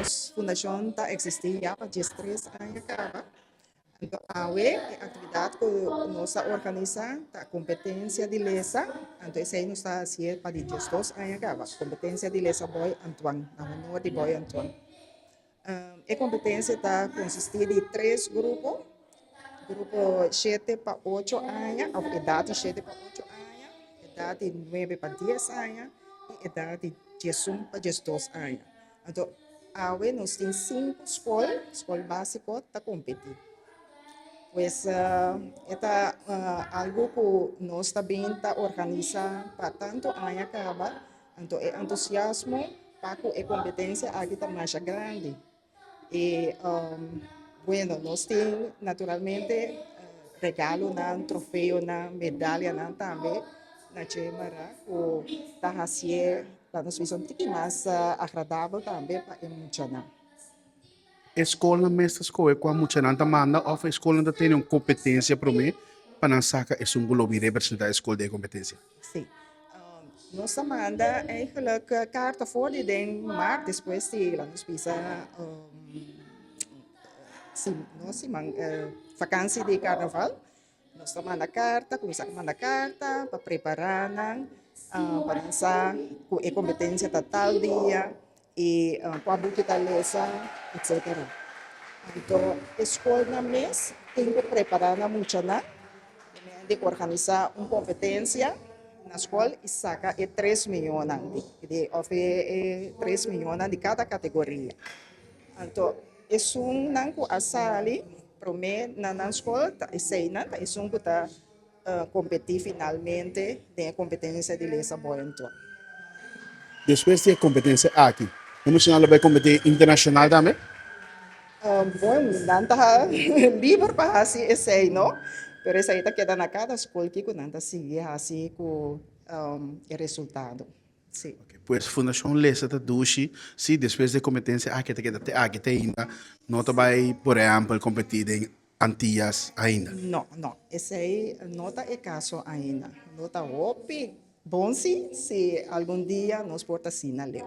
Nos fundashon ta eksistí ya pa 13 aña kaba. Anto awe e aktividat ku nos a organisá ta kompetensia di lesa. Anto esei nos ta hasié pa di 12 aña kaba. Kompetensia di lesa Bòi Antuan, na honor di Bòi Antuan. E kompetensia ta konsistí di tres grupo. Grupo 7 pa 8 aña, òf edat di 7 pa 8 aña, edat di 9 pa 10 aña i edat di 11 pa 12 aña. Anto, awe nos tin sinku skol, skol básiko, ta kompetí. Pues ta algu ku nos tambe ta organisá pa tantu aña kaba, anto e entusiasmo pa e kompetensia aki ta mas grandi. I bueno, nos tin naturalmente regalonan, trofeonan, medayanan tambe na Chemara ku ta hasié pa nos un tiki mas agradabel tambe pa e muchanan. E skolnan mes ta skohe kua muchanan ta manda òf e skolnan ta tene un kompetensia promé pa nan saka esun ku lo bin representá e skol den e kompetensia? Sí. Nos ta manda eigenlijk karta for di den maart despues di laga nos bisa si, no siman, vakansi di karnaval. Nos ta manda karta, kuminsá manda karta pa prepará nan pa nan sa ku e kompetensia ta tal dia i kua buki ta lesa, etcetera. Anto e skolnan mes tin ku prepará nan muchanan di organisá un kompetensia na skol i saka e tres mihónan di òf e tres mihónan di kada kategoria. Anto esunnan ku a sali promé na nan skol ta eseinan ta esun ku ta kompetí finalmente den e kompetensia di lesa Bòi Antuan. Despues di e kompetensia aki, e muchanan lo bai kompetí internashonal tambe? Bon, nan ta liber pa hasi esei, no? Pero esei ta keda na kada skol kiko nan ta sigui hasi ku e resultado. Sí. Pues Fundashon Lesa ta Dushi, si despues di e kompetensia aki ta keda te aki te ainda, no ta bai por ehèmpel kompetí den Antias ainda? No, no, esei no ta e kaso ainda. No ta hopi bon si, si algun dia nos por ta asina leu.